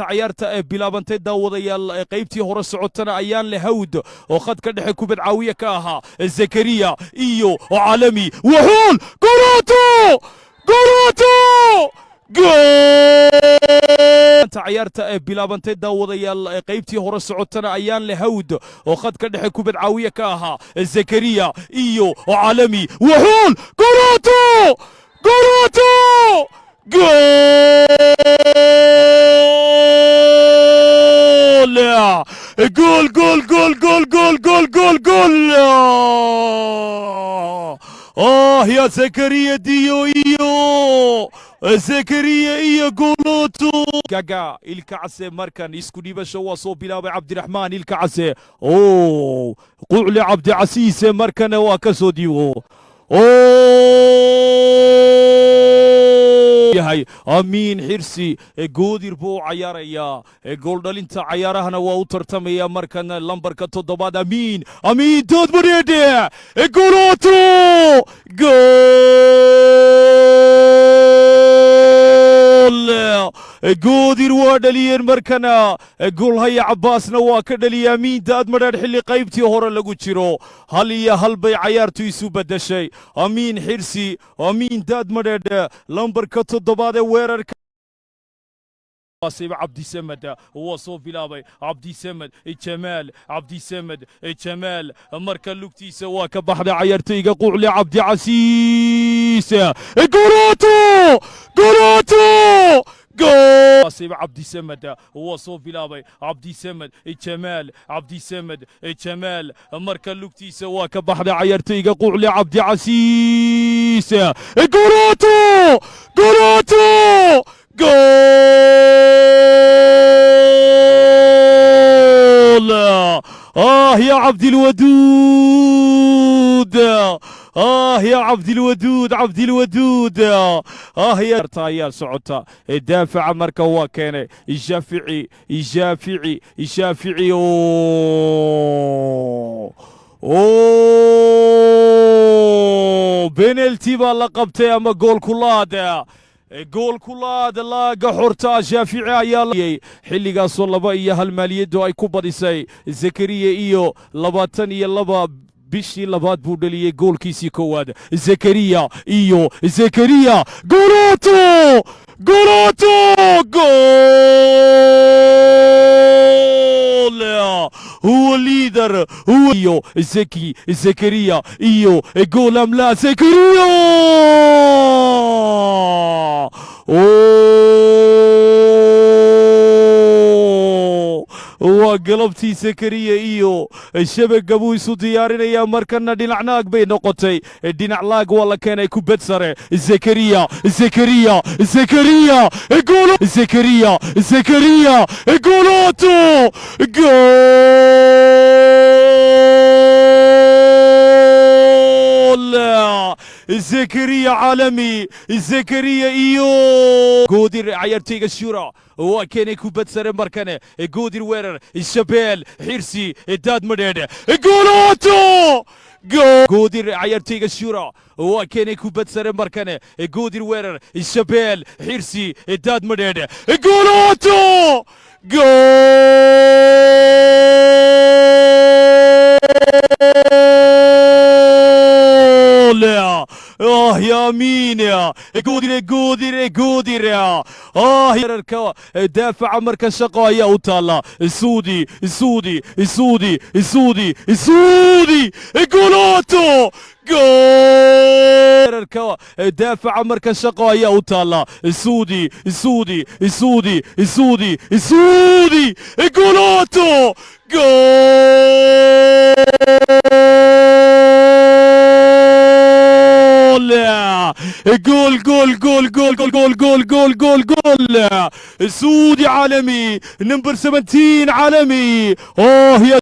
Inta cayaarta ee bilaabantay, daawadayaal, qaybtii hore socotana ayaan le Hawd oo khadka dhexe kubad caawiye ka ahaa. Zakariya iyo Caalami wuxuul goroto goroto. Inta cayaarta ee bilaabantay, daawadayaal, qaybtii hore socotana ayaan le Hawd oo khadka dhexe kubad caawiye ka ahaa. Zakariya iyo Caalami wuxuul goroto goroto gool gool gool gool gool gool gool gool gool. Ah ya Zakariya diyo iyo Zakariya iyo goloto gaga Ilka Case. Markan isku dhiibasho waa soo bilaabay Cabdiraxmaan Ilka Case o Qucle Cabdicasiise. Markana waa ka soo diiwo yahay Amiin Xirsi. Goodir buu u cayaarayaa, gooldhalinta cayaarahana waa u tartamaya. Markan lambarka 7aad Amiin, Amiin Dood Madheedhe goloto gool. Goodir waa dhaliyeen markana, goolhaya Cabbaasna waa ka dhaliyay Amiin Daad Madheedh xilli qaybtii hore lagu jiro. 1-1 bay cayaartu isu beddeshay. Amiin Xirsi, Amiin Daad Madheedh, lambarka 7aad ee weerarka. Cabdisamad waa soo bilaabay. Cabdisamad Jamaal, Cabdisamad Jamaal, marka lugtiisa waa ka baxday cayaartoyga Qucle Cabdicasiis. Goroto goroto. Cabdisamad waa soo bilaabay. Cabdisamad Jamaal, Cabdisamad Jamaal, marka lugtiisa waa ka baxday cayaartoyga Qucle Cabdicasiis. Goroto goroto gool. آه يا عبد الودود، آه يا عبد الودود، عبد الودود، آه يا ayaa socota. Daafaca marka waa keenay Shaafici, Shaafici, Shaafici o penalty baa la qabtay ama gool kulaad, gool kulaad laaga xorta. Shaafici ayaa xilligaasoo 2-1 Maaliyaddu ay ku badisay. Zakariya iyo 22 bishii labaad buu dhaliyey goolkiisii koowaad. Zakariya iyo Zakariya goloto goloto gool. هو leader هو iyo Zaki Zakariya iyo gool amla Zakariya. Waa galabtii Zakariya iyo shabaga buu isu diyaarinayaa. Markana dhinac naag bay noqotay, dhinac laag waa la keenay kubad sare. Zakariya, Zakariya, Zakariya gool. Zakariya, Zakariya goloto gool. Zakariya caalami, Zakariya iyo Goodir. Cayaartoyga Shura waa keenay kubad sare markane. Goodir weerar Shabeel Xirsi Daad Madheedhe goloto. Goodir cayaartoyga Shura waa keenay kubad sare markane. Goodir weerar Shabeel Xirsi Daad Madheedhe goloto gool. Ah يا مين Goodir, Goodir, Goodir. Ah weerarka daafaca marka shaqo ayaa u taalla. Suudi, Suudi, Suudi, Suudi, Suudi goloto weerarka daafaca marka shaqo ayaa u taalla. Suudi, Suudi, Suudi, Suudi, Suudi goloto gool gool gool gool gool gool gool gool gool gool. سودي عالمي، number 17 عالمي. اوه يا